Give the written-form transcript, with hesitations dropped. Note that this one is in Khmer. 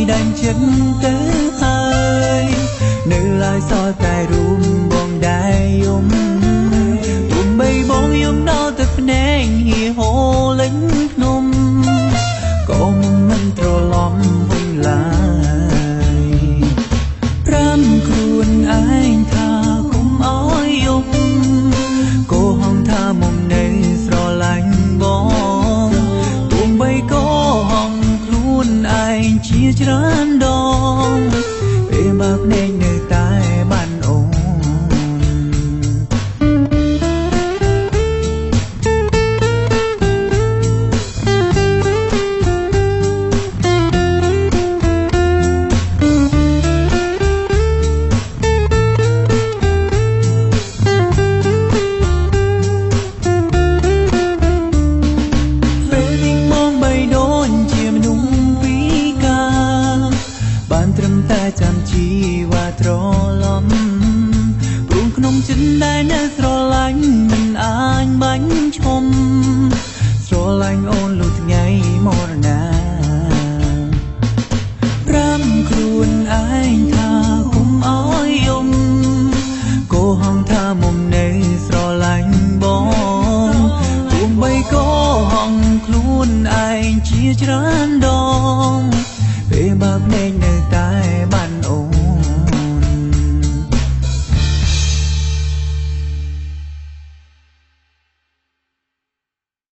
ដាញ់ចិត្តទៅហើយ នៅឡើយសល់តែរួមបងដែរយំ ទោះបីបងយំដល់ទឹកភ្នែកហៀហូរលេញភ្នំ ក៏មិនត្រឡប់វិញឡើយ។ ប្រាំខ្លួនឯងថាកុំអោយយំ កោហងថាមុំនៅស្រឡាញ់បង ទោះបីកោហងខ្លួនឯងជាច្រើនដង ពេលបើភ្នែកនៅតែបានអូន។ ពេលនេះបងបីដូចជាមនុស្សពិការ បានត្រឹមតែចាំជីវ៉ាត្រឡំ ព្រោះក្នុងចិត្តដែលនៅស្រឡាញ់មិនអាចបាញ់ឈុំ ស្រឡាញ់អូនលុះថ្ងៃមរណា។ ប្រាំខ្លួនឯងថាកុំអោយយំ កោហងថាមុំនៅស្រឡាញ់បង ទោះបីកោហងខ្លួនឯងជាច្រើនដង ពេលបើភ្នែកនៅ